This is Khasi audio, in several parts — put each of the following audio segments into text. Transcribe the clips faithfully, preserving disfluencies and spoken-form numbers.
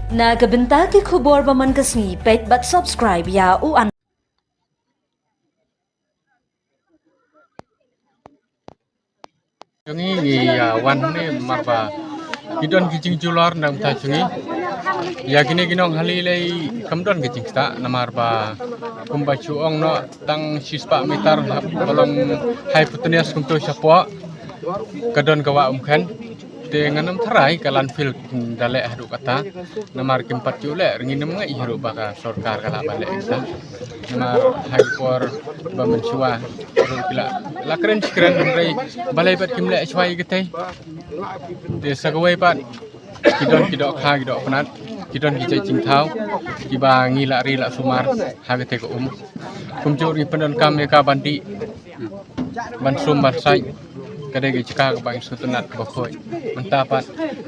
Na ka bynta ki khubor ba man ka sngi, peit bad subscribe ïa u an. Jong ngi ngi ïa wan ne namar ba ki don ki jingjulor na ka bynta jong ngi. Ïa kine ki nonghali lei kam don ki jingktah namar ba kumba shu ong noh tang shispah meter hap ba long hypotenuse kumto shapoh ka don ka wah Umkhen. Te ngan ym tharai ka landfill kin da leh haduh kata namar kim pat ju leh, ngin ym ngai haduh ba ka sorkar ka lah ban leh kata. Namar ha ki por ba mynshuwa ruh ki la, la kren shi kren hynrei balei pat kim leh shuwa ïa katei. Te sa kawei pat ki don ki dohkha ki dohpnat, ki don ki jait jingthaw kiba ngi la ri la sumar ha katei ka um. Kumjuh ngi pyndonkam ïa ka ban dih ban sum ban sait. Ka dei ka jaka kaba ngi sngewtynnat kaba khuid. Mynta pat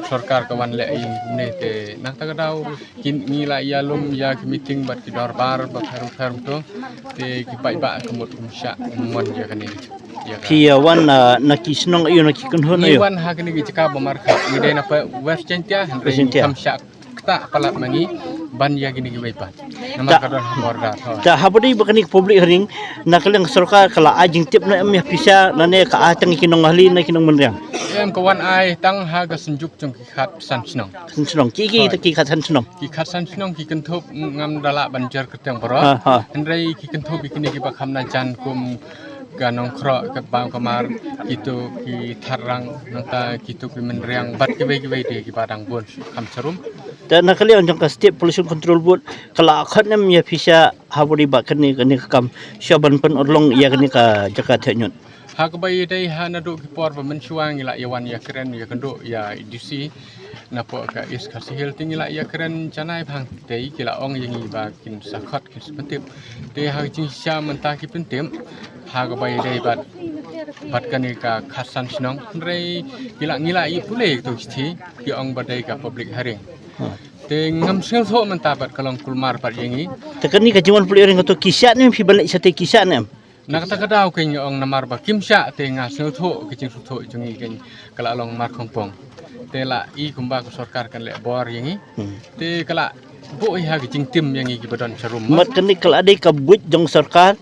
sorkar ka wan leh ïa ngi kumne te na kata ka daw kin ngi la ïalum ïa ki meeting bad ki dorbar ba pher ba pher to. Te ki paidbah ka mut kum shah mon ïa kane. Ïa ka. Phi ïa wan, ah, na ki shnong aiu, na ki kynhun aiu? Ngi wan ha kane ka jaka ba markha. Ngi dei na West Jaintia, hynrei West Jaintia. Kam shah ktah palat ma ngi ban ïa kine kiwei pat. Namar ta, ka don ha border. Hooid. Ta haba dei ba kane ka public hearing, na ka liang sorkar ka la ai jingtip ne em ïa phi sha, lane ka ai tang ki nonghali ne ki nongmynriang? Em, ka wan ai tang ha ka synjuk jong ki khatsan shnong. Khatsan shnong. Ki, ki, hooid, ki khatsan shnong? Ki khatsan shnong ki kynthup, ngam da lah ban jer kyrteng baroh. Ha, ha. Hynrei ki kynthup ïa kine kiba kham na jan kum ka Nongkhroh, ka Bam Kamar, kito ki Tharrang, nangta kito ki Mynriang bad kiwei kiwei de kiba dang bun kham sharum. Te na ka liang jong ka State Pollution Control Board ka la khot ne em ïa phi sha haba dei ba kane, kane ka kam sha ban pynurlong ïa kane ka jaka theh ñiut? Ha kaba ïadei ha naduh ki por ba mynshuwa ngi la ïa wan ïa kren ïa kynduh ïa A D C napoh ka East Khasi Hills, te ngi la ïa kren janai bha hangtei, ki la ong ïa ngi ba kin sa khot, kin sa pyntip. Te ha ka jingshisha mynta ki pyntip ha kaba ïadei bad, bad kane ka khatsan shnong, hynrei ki la, ngi la ïa pule ïa kato ki shithi, ki ong ba dei ka public hearing. Ha. Te ngam sngewthuh mynta bad ka long kulmar bad ïa ngi. Te kane ka jingwan public hearing kato ki shah ne em phi ban leit shatei, ki shah ne em? Na kata ka daw kein nga ong namar ba kim shah te nga sngewthuh, ka jingsngewthuh jong ngi kein ka la long markhongpong. Te la i kumba ka sorkar kan leh bor ïa ngi. Hmm. Te ka la buh ïa ka jingtim ïa ngi kiba don sharum. Mat kane ka la dei ka buit jong sorkar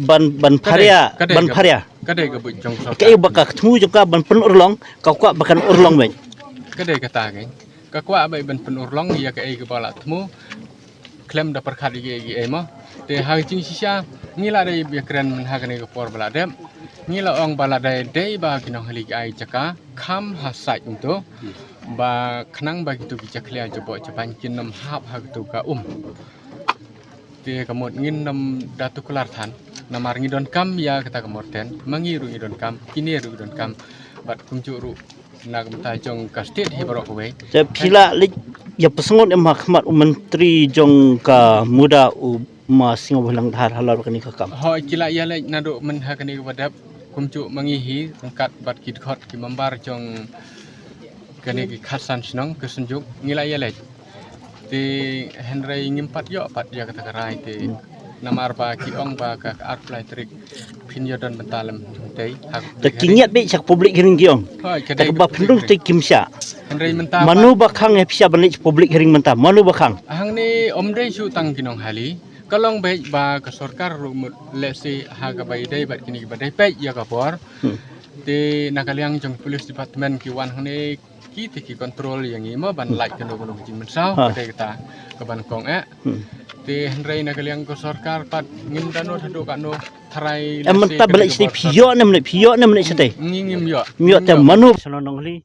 ban, ban pharia, ka dei, ban ka, pharia. Ka dei ka buit jong sorkar. Kaei ba ka thmu jong ka ban pynurlong, ka kwah ba kan urlong beit? Ka dei kata kein. Ka kwah beit ban pynurlong ïa kaei kaba la thmu. Khlem da pyrkhat ïa kiei kiei mo. Te ha ka jingshisha ngi la dei ïa kren mynha kane ka por ba la dep. Ngi la ong ba la dei, dei ba ki nonghali ki ai jaka kham ha sait kumto, ba khnang ba kito ki jakhlia jaboh jaban kin ym hap ha kito ka um. Te ka mut ngin ym da tu kular than namar ngi donkam ïa kata ka murten, ma ngi ruh ngi donkam, kine ruh ngi donkam, bad kumjuh ruh na ka bynta jong ka state hi baroh kawei. Te phi la leit ïa pyrshang em ha khmat u Myntri jong ka MUDA u Ma Sniawbhalang Dhar halor kane ka kam? Hooid, ki la ïa leit naduh mynha kane kaba dep, kumjuh ma ngi hi ryngkat bad ki dkhot ki member jong kane ki khatsan shnong ka synjuk ngi la ïa leit. Te hynrei ngim pat ïoh pat ïa kata ka rai te. Hmm. Namar ba ki ong ba ka, ka arphew lai tarik phin ïoh don bynta lem hangtei. Te ki ngiat beit sha ka public hearing ki ong. Hooid, ka dei ka public hearing. Te kaba pynrung te kim shah. Hynrei mynta mano ba khang ïa phi sha ban leit sha public hearing mynta? Mano ba khang? Hangne ym dei shuh tang ki nonghali. Ka long beit ba ka sorkar ruh mut lehse ha kaba ïadei bad kine kiba dei peit ïa ka bor. Hmm. Te na ka liang jong police department ki wan hangne ki te ki control ïa ngi mo ban lait kano kano ka jingmynsaw, ha, ka dei kata kaban kong eh. Hmm. Te hynrei na ka liang ka sorkar pat ngim da nud haduh katno tharai. Em, lehse mynta ba leit shatei phi ïoh ne em leit, phi ïoh ne em leit shatei? Ngi ngim ïoh. Ngim ïoh te mano? Shnong nongli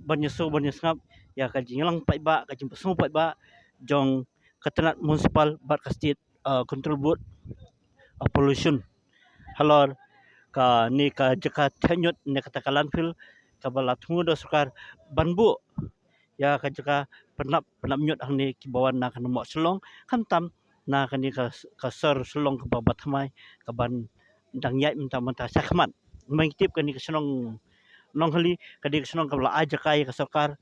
ban ïasnoh ban ïasngap ïa ka jingïalang paidbah, ka jingpynsngew paidbah jong ka tnat municipal bad ka state, uh, control board of pollution halor kane ka jaka theh ñiut ne kata ka landfill kaba la thmu da sorkar ban buh ïa ka jaka pynlap, pynlap ñiut hangne kiba wan na ka nongmah Shillong, khamtam na kane ka, ka sor Shillong kaba, ba thymmai kaban dang ïaid mynta, mynta sha khmat. Mynta ngi tip kane ka shnong Nonghali ka dei ka shnong kaba la ai jaka ïa ka sorkar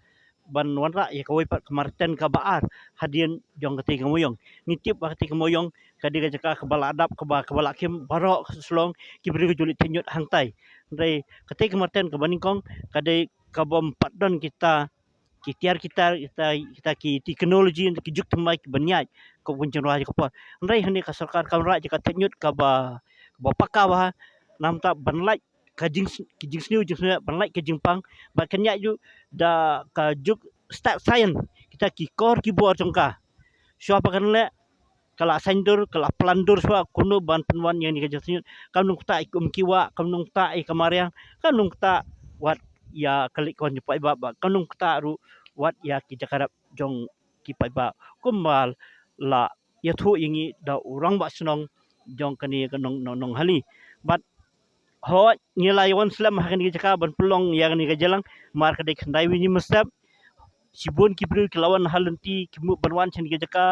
ban wanrah ïa kawei pat ka marten kaba ar hadien jong katei ka mawiong. Ngi tip ba katei ka mawiong ka dei ka jaka kaba la dap, kaba, kaba la khim baroh ka Shillong, ki briew ki ju leit theh ñiut hangtai. Hynrei katei ka marten kaba nyngkong ka dei kaba ym pat don kita ki tiar ki tar kita kita ki teknoloji ki juk thymmai ki ban ïaid ka ban jingruh ka por. Hynrei hangne ka sorkar kam rah jaka thait ñiut kaba kaba paka ba namta ban lait ka jing ki jingsniew jingsniew ban lait ka jingpang ba kan ïaid ju da ka juk start sign kita ki kor ki bor jong ka. Shuwa ba kan leh ka la saiñdur ka la plandur shuwa kumno ban pynwan ïa kane ka jingthait ñiut. Kam nang ktah ïa ki um ki wah, kam nang ktah ïa ka mariang, kam nang ktah wat ïa ka leit ka wan jong paidbah, kam nang ktah ruh wat ïa ki jaka rep jong ki paidbah. Kumba la ïathuh ïa ngi da u rangbah shnong jong kane ka nong nong Nonghali. Bad hooid ngi la ïa wan slem ha kane ka jaka ban pynlong ïa kane ka jingïalang, mar ka dei khyndai wi ni mynstep. Shibun ki briew ki la wan ha lynti ki mut ban wan sha kane ka jaka,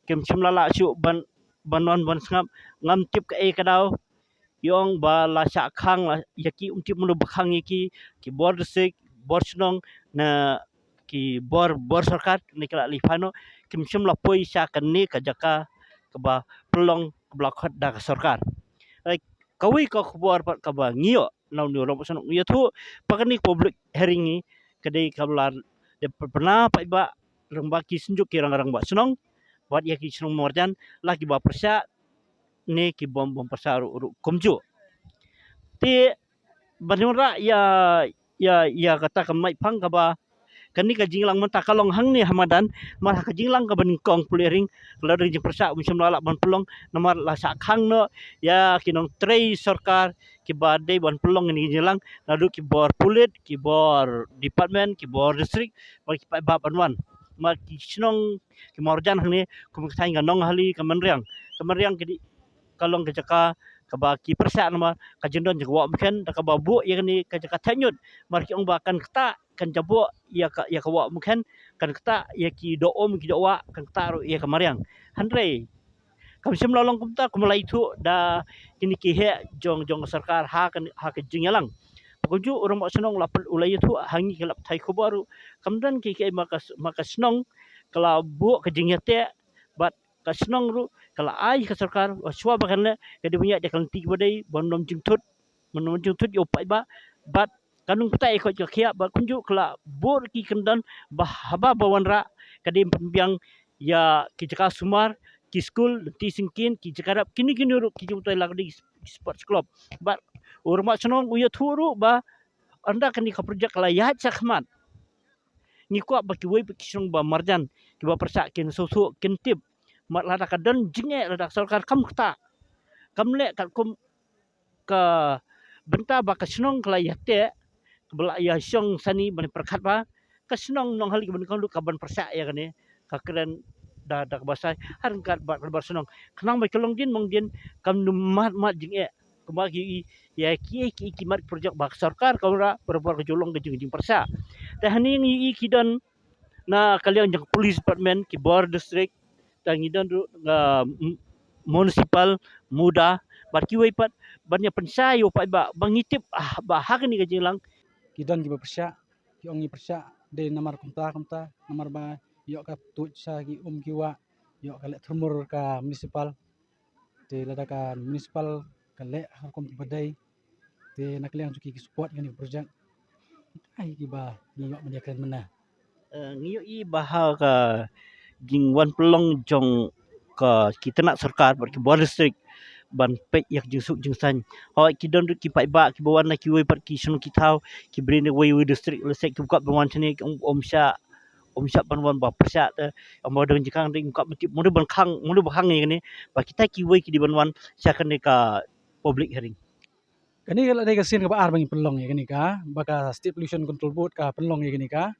kim shym la lah shuh ban ban wan ban sngap. Ngam tip kaei ka daw, ki ong ba la shah khang la ïa ki, um tip mano ba khang ïa ki, ki bor district, bor shnong, na ki bor bor sorkar ne ka la lifano, kim shym la poi sha kane ka jaka kaba pynlong kaba la khot da ka sorkar. Ai, kawei ka khubor pat kaba ngi ïoh na u rangbah shnong u ïathuh ba kane ka public hearing ngi ka dei kaba la dep pynah paidbah, rangbah ki synjuk ki rangbah shnong bad ïa ki shnong marjan la kiba pyrshah ne ki bym bym pyrshah ruh ruh kumjuh. Te ban ïoh rah ïa ïa ïa kata ka maiphang kaba kane ka jingïalang mynta ka long hangne ha madan, mar ha ka jingïalang kaba nyngkong pule ring ka la dei jingpyrshah um shym la lah ban pynlong namar la shah khang noh ïa ki nongtrei sorkar kiba dei ban pynlong kane ka jingïalang, naduh ki bor pulit, ki bor department, ki bor district, bad ki paidbah ban wan. Mar ki shnong ki marjan hangne kum ka thaiñ ka Nonghali, ka Mynriang. Ka Mynriang ka dei ka long ka jaka kaba ki pyrshah namar ka jingdon jong ka wah umkhen da kaba buh ïa kane ka jaka thait ñiut. Mar ki ong ba kan ktah kan jaboh ïa ka ïa ka wah umkhen, kan ktah ïa ki doh um ki doh wah, kan ktah ruh ïa ka mariang. Hynrei kam shym la long kumta, kum la ïathuh da kine ki heh jong jong ka sorkar ha ka ha ka jingïalang. Kumjuh u rangbah shnong la pyn- u la ïathuh ha ngi ki lad pathai khubor ruh kam don ki ki ma ka ma ka shnong ka la buh ka jingïateh bad ka shnong ruh ka la ai ka sorkar ba shuwa ba kan leh ka dei ban ïaid da ka lynti kaba dei ban ym jingthut, ban ym jingthut ïa u paidbah bad kan ym ktah ïa ka koit ka khiah bad kumjuh ka la bor ki kyndon ba haba ba wanrah ka dei ban pynbiang ïa ki jaka sumar, ki skul, lynti syngkien, ki jaka rep, kine kine ruh ki jingmyntoi la ka dei ki sports club. Bad u rangbah shnong u ïathuh ruh ba ynda kane ka projek ka la ïaid shakhmat ngi kwah ba kiwei pat ki shnong ba marjan kiba pyrshah kin sngewthuh kin tip. Mar lada ka don jingeh lada ka sorkar kam ktah kam leh katkum ka bynta ba ka shnong ka la ïateh kaba la ïashong sani ban pyrkhat ba ka shnong Nonghali kaba nyngkong ruh ka ban pyrshah ïa kane ka kren da da kaba shai ha ryngkat bad ka bar shnong khnang ba ka long dien mong dien kam nym mad mad jingeh. Kumba ki ïa ki ki ki mat projek ba ka sorkar ka wanrah barabor ka ju long ka jing jingpyrshah. Te hangne ngi ïohi ki don na ka liang jong police department, ki bor district, te ngi don ruh nga municipal, MUDA bad kiwei pat ban ïa pynshai ïa u paidbah ba ngi tip ah ba ha kane ka jingïalang ki don kiba pyrshah, ki ong ngi pyrshah dei namar kumta kumta namar ba ïoh ka tuid sha ki um ki wah, ïoh ka leh thurmur ka municipal. Te lada ka municipal ka leh ha ka rukom kaba dei te na ka liang jong ki ki support ïa kane ka projek. Ai kiba ngi ïoh ban ïakren mynne. Ngi ïohi ba ha ka jingwan pynlong jong ka ki tnat sorkar bad ki bor district ban peit ïa ka jingsuk jingsaiñ. Hooid ki don ruh ki paidbah kiba wan na kiwei pat ki shnong ki thaw ki briew na wei wei district lehse kim kwah ban wan shane ki ong ym shah ym shah ban wan ba pyrshah te ym ba don jingkhang dei ym kwah ban tip mano ban khang mano ba khang ïa kane ba kita kiwei ki dei ban wan sha kane ka public hearing. Kane ka la dei ka sien kaba ar ba ngi pynlong ïa kane ka ba ka State Pollution Control Board ka pynlong ïa kane ka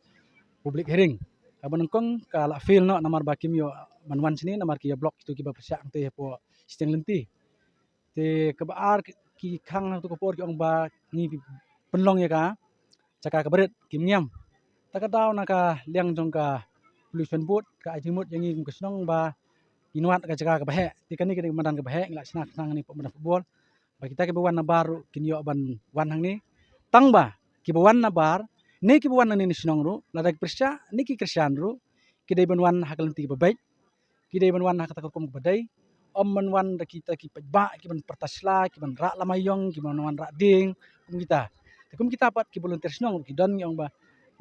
public hearing. Kaba nyngkong ka la fail noh namar ba kim ïoh ban wan shane namar ki ïa block kito kiba pyrshah hangtei hapoh shiteng lynti. Te kaba ar ki khang ha kato ka por ki ong ba ngi pynlong ïa ka jaka kaba rit kim ngiam. Ta ka daw na ka liang jong ka Pollution Board ka ai jingmut ïa ngi kum ka shnong ba ngin wad ka jaka kaba heh. Te kane ka dei ka madan kaba heh ngi la shna khnang ne pok madan football. Ba kita kiba wan na bar ruh kin ïoh ban wan hangne. Tang ba kiba wan na bar ne kiba wan hangne na shnong ruh lada ki pyrshah ne ki kyrshan ruh ki dei ban wan ha ka lynti kaba beit. Ki dei ban wan ha kata ka rukom kaba dei. Ym ban wan da kita ki paidbah ki ban pyrta sla ki ban rah lama ïong ki ban wan rah dieng kum kita. Te kum kita pat ki volunteer shnong ruh ki don ngi ong ba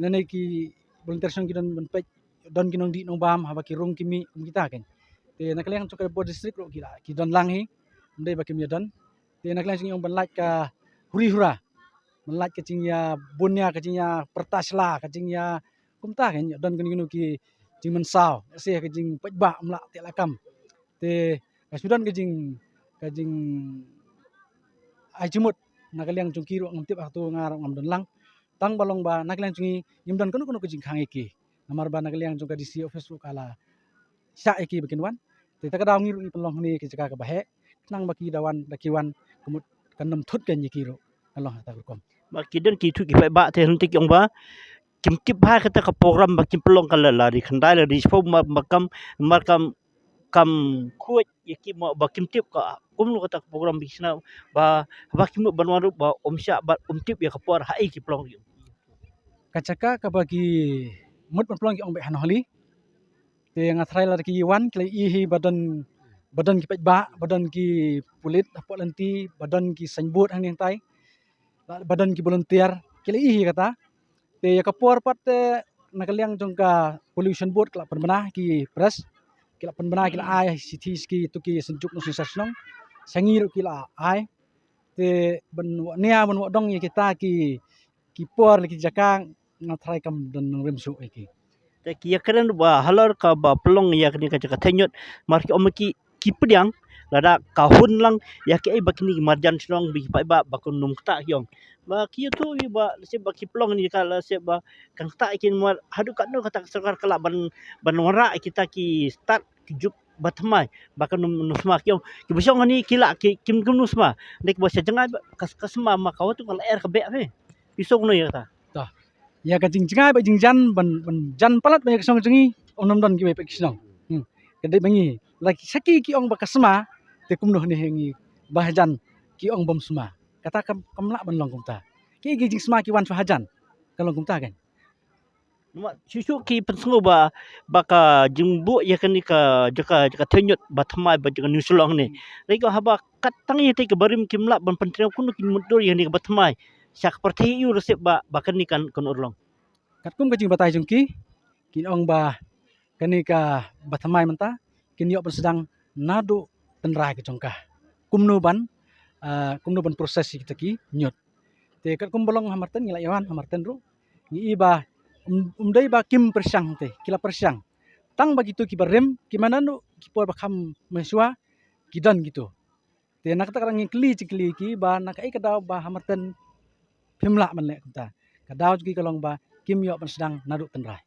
lane ki volunteer shnong ki don ban peit, don ki nongdih nongbam haba ki rung ki mih kum kita kein. Te na ka liang jong ka bor district ruh ki la, ki don lang hi, ym dei ba kim ïa don. Te na ka liang jong ngi ong ban lait ka huri hura, ban lait ka jingïa bunia, ka jingïa pyrta sla, ka jingïa kumta kein, don kano kano ki jingmynsaw, se ka jingpaidbah ym lah teh lah kam. Te ka shu don ka jing, ka jing ai jingmut na ka liang jong ki ruh, ngam tip ha kato, nga ruh ngam don lang. Tang ba long ba na ka liang jong ngi ngim don kano kano ka jingkhang ïa ki. Namar ba na ka liang jong ka D C office ruh ka la shah ïa ki ba kin wan. Te ta ka daw ngi ruh ngi pynlong hangne ka jaka kaba heh, khnang ba ki da wan, da ki wan, ka mut kan ym thut kein ïa ki ruh, kan long ha kata ka rukom. Ba ki don ki thuh ki paidbah te hynrei ki ong ba kim tip bha kata ka program ba kim pynlong, ka la, la ri khyndai la ri shiphew, ma, ma kam, ma kam, kam khuid ïa ki, ma ba kim tip ka kumno kata ka program ba ki shna, ba, ba kim mut ban wan ruh ba ym shah, ba ym tip ïa ka por ha ei ki pynlong. Ka jaka kaba ki mut ban pynlong ki ong beit ha Nonghali. Te nga tharai lada ki wan ki la ïohi hi ba don, ba don ki paidbah, ba don ki pulit hapoh lynti, ba don ki signboard hangne hangtai, ba don ki volunteer, ki la ïohi hi kata. Te ïa ka por pat te na ka liang jong ka pollution board ki la pynbna ki press, ki la pynbna, ki la ai shithi sha kito ki synjuk nongsynshar shnong, sha ngi ruh ki la ai. Te ban wad nia, ban wad dong ïa kita ki, ki por, ki jaka, nga tharai kam don nongrim shuh ïa ki. Te ki ïa kren ba halor kaba pynlong ïa kane ka jaka theh ñiut, mar ki ong ki, ki pdiang lada ka hun lang ïa kiei ba kine ki marjan shnong, ba ki paidbah ba kin ym ktah ki ong. Ba ki ïathuh hi ba lehse ba ki pynlong ne ka, lehse ba kan ktah ïa ki, namar haduh katno kata ka sorkar ka lah ban, ban wanrah ïa kita ki stad ki juk ba thymmai ba kan ym, ym sma ki ong. Kiba shong hangne ki lah ki, kim, kim ym sma. Dei kiba sha jngai ba ka, ka sma ma ka watu ka lyer ka beh phi. Phi sngew kumno ïa kata? Ïa ka jingjngai bad jingjan ban, ban jan palat ba ïa ka shnong jong ngi, ym don kiwei pat ki shnong. Hmm. Ka dei ba ngi, lada ki, sa ki ki ong ba ka sma, te kumno hangne ha ngi ba hajan ki ong bym sma. Kata kam, kam lah ban long kumta. Ki, ki jingsma ki wan sha hajan, ka long kumta kan. Namar shuh shuh ki pynsngew ba, ba ka jingbuh ïa kane ka jaka, jaka theh ñiut ba thymmai ba jaka New Shillong ne. Lei ko haba kat tang ïa te ka barim kim lah ban pyntrei kumno kin mutdur ïa kane ka ba thymmai sha ka pyrthei ïa u resep ba, ba kane kan, kan urlong. Katkum ka jingbatai jong ki, kin ong ba kane ka ba thymmai mynta kin ïoh ban sdang naduh tynrai ka jong ka. Kumno ban, ah, kumno ban process ïa kita ki ñiut. Te katkum ba long ha Marten, ngi la ïa wan ha Marten ruh, ngi i ba, um, um dei ba kim pyrshang te, ki la pyrshang. Tang ba kito ki barim ki mane naduh ki por ba kham mynshuwa ki don kito. Te na kata ka daw ngi kylli jingkylli ki ba na kaei ka daw ba ha Marten phim lah ban leh kumta. Ka daw jong ki ka long ba kim ïoh ban sdang naduh tynrai.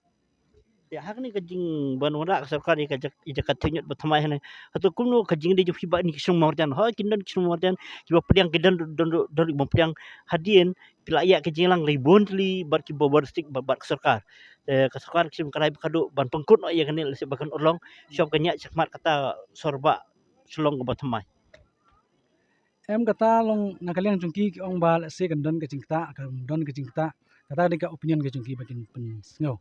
Te ha kane ka jingban wanrah ka sorkar ïa ka jak-, ïa ka jaka theh ñiut ba thymmai hangne, hato kumno ka jingdei jong phi bad kine ki shnong marjan? Hooid kin don ki shnong marjan kiba pdiang, ki don, don, don, don ruh bym pdiang. Hadien phi la ïa ka jingïalang lei bun tylli bad kiba bor district bad, bad ka sorkar. Te ka sorkar ka shim kyrhai ba ka duh ban pynkut noh ïa kane lehse ba kan urlong, shop ka ñiah shakhmat kata sor ba Shillong kaba thymmai. Em, kata long na ka liang jong ki, ki ong ba lehse kan don ka jingktah, kan don ka jingktah. Kata dei ka opinion ka jong ki ba kin pynsngew.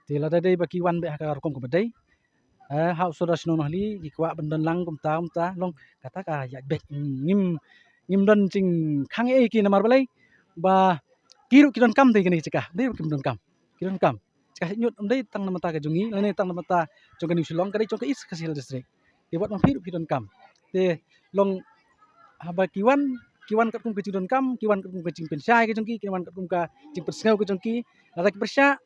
Te lada dei ba ki wan beit ha ka rukom kaba dei, eh, ha u sordar shnong Nonghali ki kwah ban don lang kumta kumta, long kata ka ïaid beit. Ngim, ngim don jingkhang ei ki, namar balei? Ba ki ruh ki donkam te kane ka jaka, dei ba kim donkam. Ki donkam. Jaka theh ñiut ym dei tang na bynta ka jong ngi lane tang na bynta jong ka New Shillong, ka dei jong ka East Khasi Hills District. Te wat ma phi ruh phi donkam. Te long haba ki wan, ki wan katkum ka jingdonkam, ki wan katkum ka jingpynshai ka jong ki, ki wan katkum ka jingpynsngew ka jong ki. Lada ki pyrshah,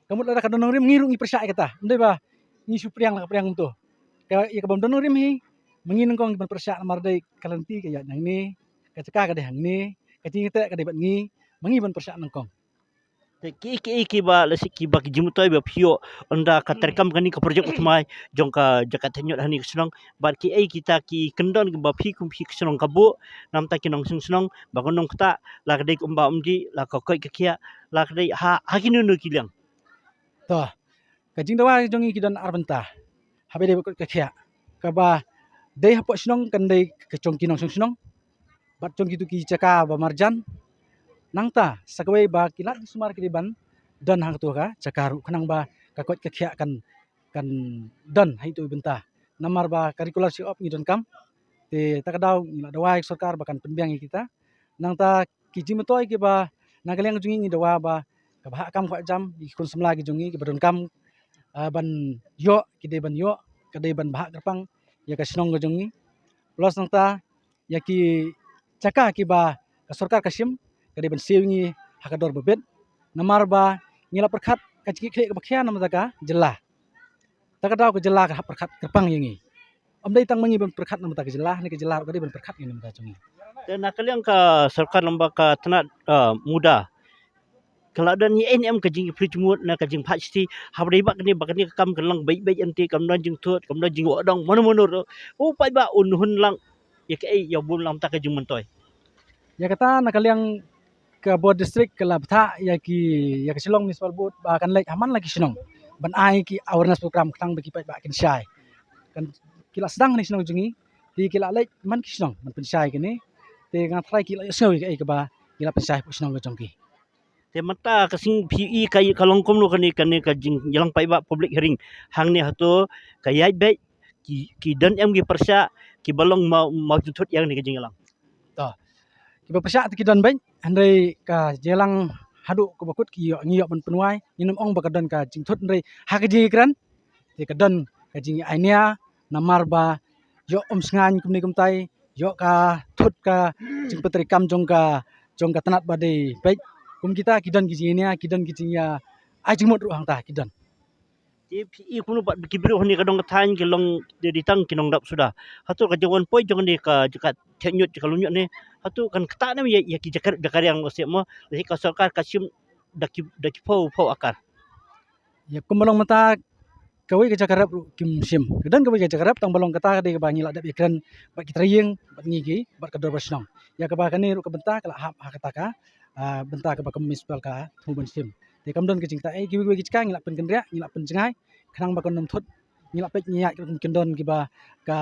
ka mut lada ka don nongrim, ngi ruh ngi pyrshah ïa kata. Ym dei ba ngi shu pdiang la ka pdiang kumto. Ka, ïa kaba ym don nongrim hi, ma ngi nyngkong ngi ban pyrshah namar dei ka lynti ka ïaid nangne, ka jaka ka dei hangne, ka jingïateh ka dei bad ngi, ma ngi ban pyrshah nyngkong. Te ki, ki, kiba lehse kiba ki jingmyntoi ba phi ïoh ynda ka treikam kane ka project ba thymmai jong ka jaka theh ñiut hangne ka shnong, bad kiei kita ki kyndon kiba phi kum phi ka shnong ka buh na bynta ki nongshong shnong ba kan ym ktah, la ka dei kumba umdih, la ka koit ka khiah, la ka dei ha, ha kino kino ki liang. To, ka jingdawa jong ngi ki don ar bynta. Haba dei ba koit ka khiah, kaba dei hapoh shnong kan dei ka jong ki nongshong shnong bad jong kito ki jaka ba marjan. Nangta sa kawei ba ki lad ki sumar ki dei ban don ha kato ka jaka ruh, khnang ba ka koit ka khiah kan, kan don ha ito i bynta. Namar ba ka regular check up ngi donkam. Te ta ka daw ngi la dawa ïa ka sorkar ba kan pynbiang ïa kita. Nangta ki jingmyntoi kiba na ka liang jong ngi, ngi dawa ba ka bhah kam kwah jam, ïa ki khun samla ki jong ngi, ki ba donkam, ah, ban ïoh, ki dei ban ïoh, ka dei ban bhah kyrpang ïa ka shnong ka jong ngi. Plus nangta, ïa ki jaka ki ba ka sorkar ka shim, ka dei ban siew ïa ngi ha ka dor ba bit. Namar ba ngi la pyrkhat ka jingkitkhlieh ka ba khia namar ka jylla. Ta ka daw ka jylla ka hap pyrkhat kyrpang ïa ngi. Ym dei tang ma ngi ban pyrkhat namar ka jylla, ne ka jylla ruh ka dei ban pyrkhat ïa ngi namar jong ngi. Te na ka liang ka sorkar lem bad ka tnat, ah, MUDA, ka la don ïa em ka jingpyrshah jingmut ne ka jingpyrshah shithi, haba dei ba kane, ba kane ka kam ka long beit beit, em te kam don jingthut, kam don jingwad dong, mano mano ruh. U paidbah un hun lang ïa kaei ïa bun lang ta ka jingmyntoi. Ïa kata na ka liang ka board district ka la bthah ïa ki, ïa ka Shillong Municipal Board ba kan leit ha man la ki shnong ban ai ki awareness program khnang ba ki paidbah kin shai. Kan ki la sdang ha ki shnong jong ngi, te ki la leit man ki shnong ban pynshai kane. Te nga tharai ki la ïohsngew ïa kaei kaba ki la pynshai ha shnong ka jong ki. Te mynta ka sngi phi i ka, ka long kumno kane, kane ka jingïalang paidbah, public hearing hangne? Hato ka ïaid beit, ki, ki don em ki pyrshah ki ba long maw, maw jingthut ïa kane ka jingïalang? To, ki ba pyrshah te ki don beit, hynrei ka jingïalang haduh ka ba kut ki ïoh, ngi ïoh ban pynwai, ngim ong ba ka don ka jingthut, hynrei ha ka jingïakren te ka don ka jingïainïa, namar ba ïoh ym sngewbha kumne kumtai, ïoh ka thut ka jingpyntreikam jong ka, jong ka tnat ba dei beit. Kum kita ki don ki jingïainïa, ki don ki jingïa ai jingmut ruh hangta ki don. Te phi i kumno pat ki briew hangne ka dong ka thaiñ ki long dei, dei tang ki nongdap suda? Hato ka jingwan poi jong ne ka, ka theh ñiut, ka lum ñiut ne, hato kan ktah ne ïa, ïa ki jaka, jaka riang, lehse mo, lehse ka sorkar ka shim da ki, da ki phew phew akar? Ïa kumba long mynta kawei ka jaka rep ruh kim shim. Ka don kawei ka jaka rep, tang ba long kata ka dei kaba ngi la dep ïakren bad ki trai ïing, bad ngi ki, bad ka dorbar shnong. Ïa kaba kane ruh ka bynta ka la hap ha kata ka, ah, bynta kaba ka municipal ka thmu ban shim. Te kam don ka jingktah ei, kiwei kiwei ki jaka ngi la pynkynriah, ngi la pynjngai, khnang ba kan ym thut, ngi la peit ngi ïaid ki kyndon kiba ka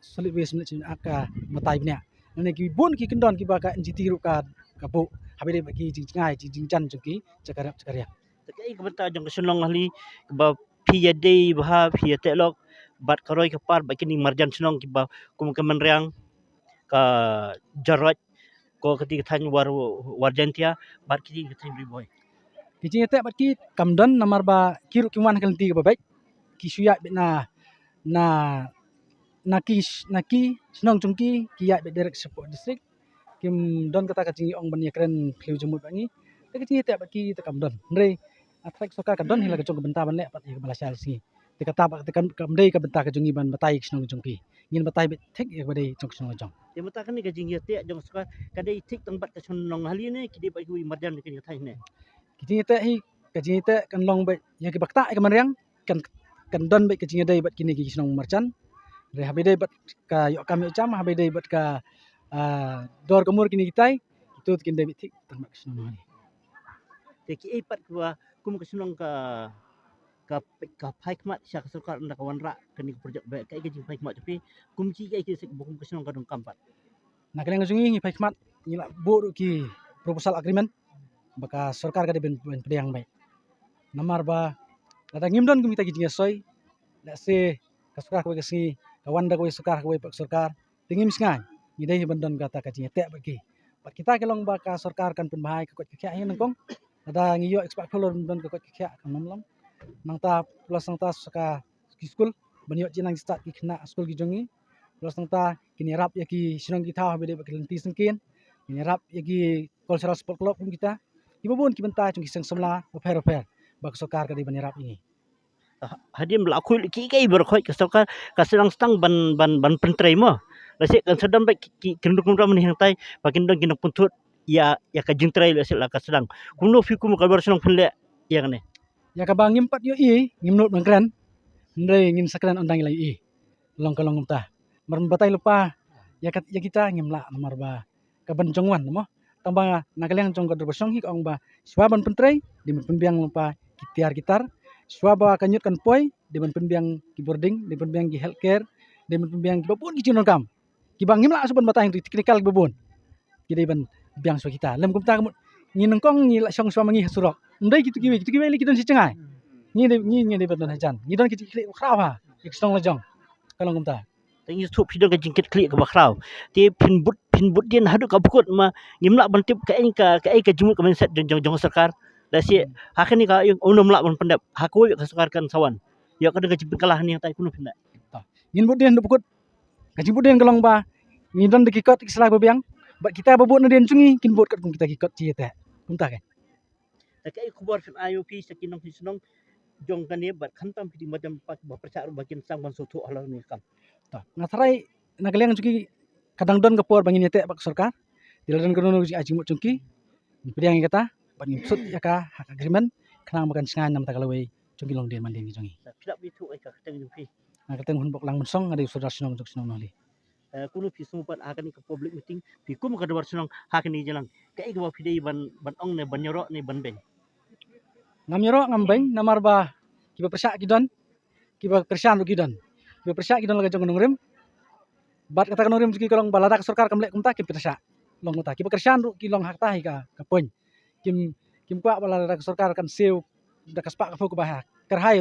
solid waste management act ka batai bniah. Lane ki bun ki kyndon kiba ka N G T ruh ka, ka buh, haba dei bad ki jingjngai, ki jingjan jong ki jaka rep jaka riang. Te kaei ka bynta jong ka shnong Nonghali kaba phi ïadei bha, phi ïateh lok bad ka roi ka par bad kine ki marjan shnong kiba kum ka Mynriang, ka Jaiñtia, ko kati ka thaiñ War, War Jaiñtia, bad kiti ki thaiñ Ri Bhoi? Ki jingïateh bad ki kam don, namar ba ki ruh kim wan ha ka lynti kaba beit, ki shu ïaid beit na, na, na ki sh-, na ki shnong jong ki, ki ïaid beit direct shapoh district. Kim don kata ka jingïaong ban ïakren khlem jingmut bad ngi. Te ka jingïateh bad ki te kam don. Hynrei nga tharai ka sorkar ka don hi la ka jong ka bynta ban leh pat ïa kaba lashai lashisngi. Te kata ba, te kam, kam dei ka bynta ka jong ngi ban batai ïa ka shnong jong ki. Ngin batai beit thik ïa kaba dei jong ka shnong jong. Te mynta kane ka jingïateh jong ka sorkar ka dei thik tang bad ka shnong Nonghali ne ki dei bad kiwei marjan kane ka thaiñ ne? Ki jingïateh hi, ka jingïateh kan long beit ïa kiba ktah ïa ka Mynriang, kan, kan don beit ka jingïadei bad kine ki shnong marjan. Re haba dei bad ka ïoh kam ïoh jam, haba dei bad ka, ah, dor ka mur kine kitai, kito te kin dei beit thik tang bad ka shnong Nonghali. Te kiei pat kiba kum ka shnong ka, ka, ka phai khmat sha ka sorkar ynda ka wanrah kane ka project, ba kaei ka jingphai khmat jong phi kum ki, kaei ki sik ba kum ka shnong ka donkam pat? Na ka liang jong ngi ngi phai khmat, ngi la buh ruh ki proposal agreement ba ka sorkar ka dei ban, ban pdiang beit. Namar ba lada ngim don kum kita ki jingïasoi, lehse ka sorkar kawei ka sngi ka wan da kawei sorkar, kawei pat ka sorkar, te ngim sngew ngi dei hi ban don kata ka jingïateh bad ki. Bad kita ki long ba ka sorkar kan pynbha ïa ka koit ka khiah hi nyngkong. Lada ngi ïoh expert khuler ban don ka koit ka khiah kan ym long. Nangta plus nangta sa ka ki skul ban ïoh jingnang start ki khynnah skul ki jong ngi. Plus nangta kin ïarap ïa ki shnong ki thaw haba dei bad ki lynti syngkien. Kin ïarap ïa ki cultural sport club kum kita. Kiba bun ki bynta jong ki seng samla bapher bapher ba ka sorkar ka dei ban ïarap ïa ngi. Hadien ba la khuid ki, ki baroh khoit ka sorkar ka sdang sdang ban, ban, ban pyntrei mo. Lehse kan sdang bad ki, ki kyndon kynram ne hangtai ba kin don ki nongpynthut ïa, ïa ka jingtrei lehse la ka sdang. Kumno phi kum ka dorbar shnong phin leh ïa kane? Ïa kaba ngim pat ïohi, ngim nud ban kren. Hynrei ngin sa kren ynda ngi la ïohi. Long ka long kumta. Mar batai lypa ïa ka, ïa kita ngim lah namar ba ka ban jong wan mo. Tang ba na ka liang jong ka dorbar shnong hi ka ong ba shuwa ban pyntrei dei ban pynbiang lypa ki tiar ki tar. Shuwa ba ka ñiut kan poi dei ban pynbiang ki boarding, dei ban pynbiang ki healthcare, dei ban pynbiang kiba bun ki jingdonkam. Kiba ngim lah shuh ban batai hangtu, technical kiba bun ki dei ban biang shuwa kita. Lem kumta ka mut ngi nyngkong ngi la shong shuwa ma ngi ha surok. Ym dei kitu kiwei, kitu kiwei lei ki don shi jngai. Ngi dei, ngi, ngi dei ban don hajan. Ngi don ki jingkitkhlieh khraw ha ïa ka shnong la jong. Ka long kumta. Te ngi sngewthuh phi don ka jingkitkhlieh kaba khraw. Te phin bud, phin bud dien haduh kaba kut ma ngim lah ban tip kaei ka, kaei ka jingmut ka mindset jong, jong, jong sorkar. Da shi ha kane ka ïing u nym lah ban pyndep ha kawei ka sorkar kan sa wan. Ïa ka dang ka jingpynkylla hangne tai kumno phin da. Ngin bud dien da pukut. Ka jingbud dien ka long ba ngi don da ki kot ki sla ba biang. Bad kita ba bud na dien jong ngi kin bud katkum kita ki kot jingïateh. Kumta ke. Ta kaei ka khubor phin ai ïa phi sha ki nongshong shnong jong kane bad khamtam phi dei madan pat ba pyrshah ruh ba kin sdang ban sngewthuh halor kane ka kam. Ta nga tharai na ka liang jong ki ka dang don ka por ba ngin ïateh bad ka sorkar. Te lada don kano kano ka jingai jingmut jong ki ngin pdiang ïa kata bad ngin sut ïa ka ha ka agreement khnang ba kan sngewthuh namar ta ka lawei jong ki longdien mandien ki jong ngi. Phi lah ban ïathuh ïa ka kyrteng jong phi? Nga kyrteng Hunbok Langmynsong, nga dei u sordar shnong jong shnong Nongli. Eh, kumno phi sngewbha ha kane ka public meeting phi kum ka dorbar shnong ha kane ka jingïalang, kaei kaba phi dei ban ban ong ne ban ïaroh ne ban beiñ? Ngam ïaroh ngam beiñ namar ba kiba pyrshah ki don, kiba kyrshan ruh ki don. Kiba pyrshah ki don la ka jong ka nongrim. Bad kata ka nongrim jong ki ka long ba lada ka sorkar kam leh kumta kim pyrshah. Long kumta kiba kyrshan ruh ki long ha kata hi ka ka point. Kim kim kwah ba lada ka sorkar kan siew da ka spah ka phew kaba ha kyrhai